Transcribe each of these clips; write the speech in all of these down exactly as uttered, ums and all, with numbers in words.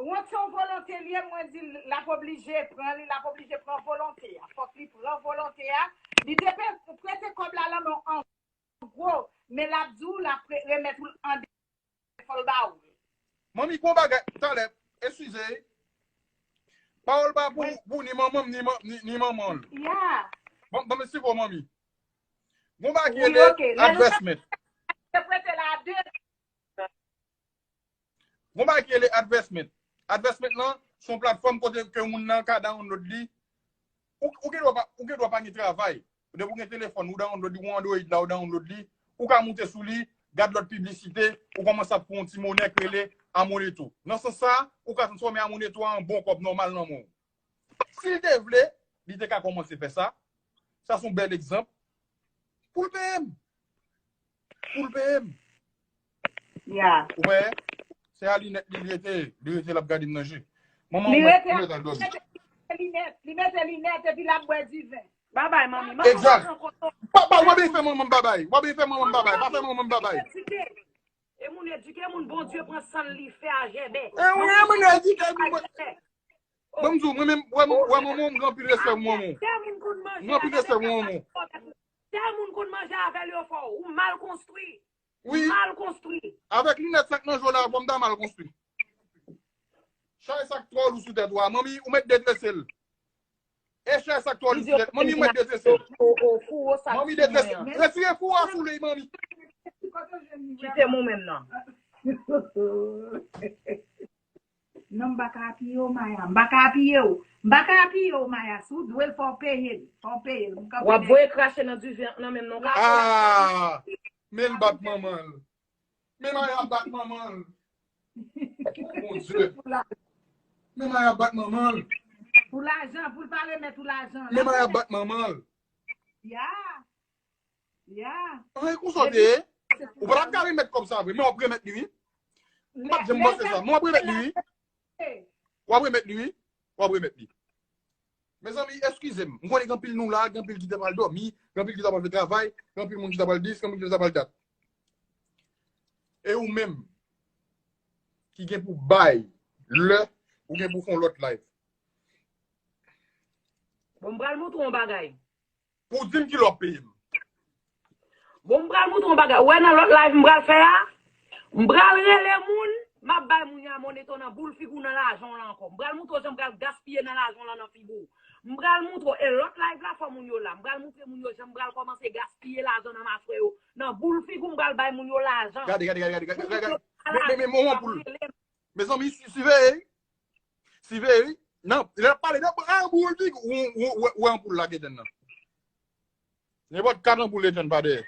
Wont se yon volonte li ye, mwen di l ap oblije pran li, l ap oblije pran volonte a. Fòk li pran volonte a. Li te pe- prete kòb la nan men w an gwo, men l ap di w l ap re- remèt ou l an de fò l ba ou. Manmi, gon bagay, talè, eskize. Pawòl pa pou, pou ni manman m, ni, man- ni, ni manman l. Yeah. Bon, bon, men si bon, manmi. Gon bagay ki Wi, rele ok. Lè nou advancement. Te prete la de. Gon bagay ki rele advancement. Advancement lan, se yon platfòm kote ke moun nan ka download li. Ou, ou gen dwa pa, ou gen dwa pa gen travay. Depi ou gen telefòn, ou download li, ou Android la, ou download li. Ou ka moute sou li, gad lòt piblisite, ou kòmanse ap pran yon ti monè k rele Amoneto. Nan sans sa, ou ka transfòme Amoneto an bon kòb nòmal nan men w. Si l te vle, li te ka kòmanse fè sa. Sa se yon bèl egzanp. Pou l peye m. Pou l peye m. Yeah. Ou wè, se a linèt li rete, li rete l ap gade m nan je. Manman Li mwen, rete mwen al dòmi. Linèt, li mete linèt epi l ap bwè diven. Babay, manmi. Exact. Pa, pa, w ap fè manman m babay. W ap fè manman m babay. Pa fè manman m babay. E moun edike moun, Bondye pran san li fè a jèbè. E wi, e moun edike moun. Bon, m di w, mwen menm, wè manman m, gen anpil respè pou manman. Tè moun konn manje. Gen anpil respè pou manman. Tè moun konn manje avè l yo fò. Ou mal konstwi. Wi. Mal konstwi. Avèk linèt sa k nan je w la, fò m ta mal konstwi. Chay sa k twò lou sou tèt ou a, manmi, ou mèt detrese l. E chay sa k twò lou sou tèt, manmi, ou mèt detrese l. Manmi detrese l. Retire fou a sou li, manmi. Kite mwen menm nan. Non, m pa ka apiye w, Maya. M pa ka apiye w. M pa ka apiye w, Maya. Si w dwe l, fò w peye l. Fò w peye l. M kanpe W ap voye krache nan diven nan menm non. Ah, men l bat manman l. Men Maya bat manman l. Mon Dieu. Men Maya bat manman l. Pou lajan, pou l pa remèt ou lajan. Men Maya bat manman l. Ya. Ya. An, e konsa w te ye. Ou pa t ap ka remèt kòb sa vre, men w ap remèt li, wi. M pa t janm panse sa, men w ap remèt li, wi. W ap remèt li, wi. W ap remèt li. Mezanmi, eskize m. M konnen gen anpil nou la, gen anpil ki ta pral dòmi, gen anpil ki ta pral fè travay, gen anpil moun ki ta pral dis, gen anpil ki ta pral dat. E ou menm, ki gen pou bay lè, ou gen pou fè yon lòt live. Bon, m pral montre w yon bagay. Pou w di m ki lè w ap peye m. Bon, m pral montre w yon bagay. Ou wè nan lòt live m pral fè a? M pral rele moun, m ap bay moun yo a moneto nan boul figi w nan lajan w lan ankò. M pral montre w jan m pral gaspiye nan lajan w lan nan figi w. M pral montre w, e lòt live la fò moun yo la. M pral montre moun yo jan m pral kòmanse gaspiye lajan nan machwè yo. Nan boul figi w m pral bay moun yo lajan. Gade, gade, gade, gade, gade, gade. Men, men, men, men, yon poul. Mezanmi, si, siveye. Siveye, wi. Nan, lè l ap pale de anpoul, di, ou, ou, ou, ou anpoul la, Kedenn nan. Nenpòt kat anpoul Kedenn pa dèyè.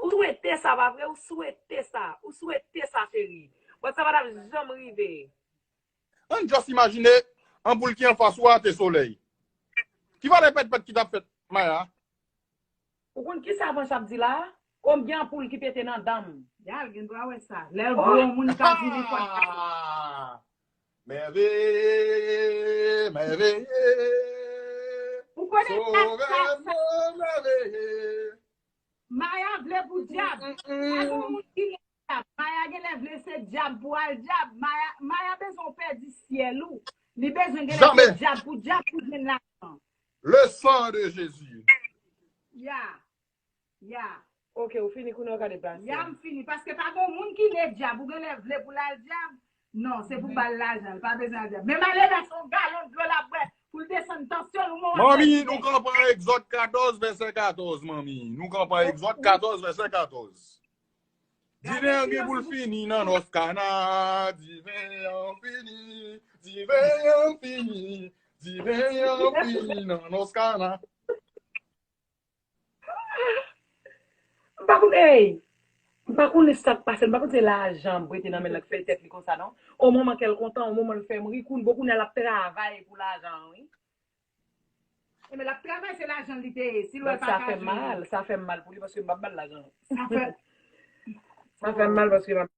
Ou swete sa, pa vre? Ou swete sa. Ou swete sa, cheri. Bon, sa pa t ap janm rive. Ann just imajine anpoul ki anfas ou a te solèy. Ki valè pèt pèt ki t ap fèt, Maya? Ou konn kisa Panch ap di la? Konbyen anpoul ki pete nan dan m? Yal gen dwa wè sa. Lè l gwo yon moun ka di nenpòt bagay. Mèveye, mèveye. Ou konnen sa, sa, sa. Mèveye. Maya vle pou dyab. Pa gen moun ki Maya genlè vle se dyab pou al dyab. Maya, Maya bezwen w pèdi syèl ou. Li bezwen genlè se dyab pou dyab pou jwenn lajan. Le sang de Jésus. Ya. Ya. Ok, ou fini kounye a, ou ka deplase. Ya, m fini. Paske pa gen moun ki ne dyab. Ou genlè vle pou l al dyab. Non, se pou ba l lajan. L pa bezwen al dyab. Men malere a se yon galon dlo l ap bwè pou l desann tansyon l. Ou mò. Manmi, nou kanpe an Egzòd katòz, vèsè katòz, manmi. Nou kanpe an Egzòd katòz, vèsè katòz. Diven an gen pou l fini nan nòs Kana. Diven an fini. Diven an fini. Diven an fini nan nòs Kana. M pa konn, ey! M pa konnen sa k pase, m pa konn se lajan m prete nan men l k fè tèt li konsa non. On moman kè l kontan, on moman l fè m ri, kounye bon kounye a l ap travay pou lajan an wi. Ebyen l ap travay, se lajan l li te ye. Si l wè l pa ka jwenn. Sa fè mal, sa fè m mal pou li paske m p ap ba l lajan an. Sa fè m mal paske m ap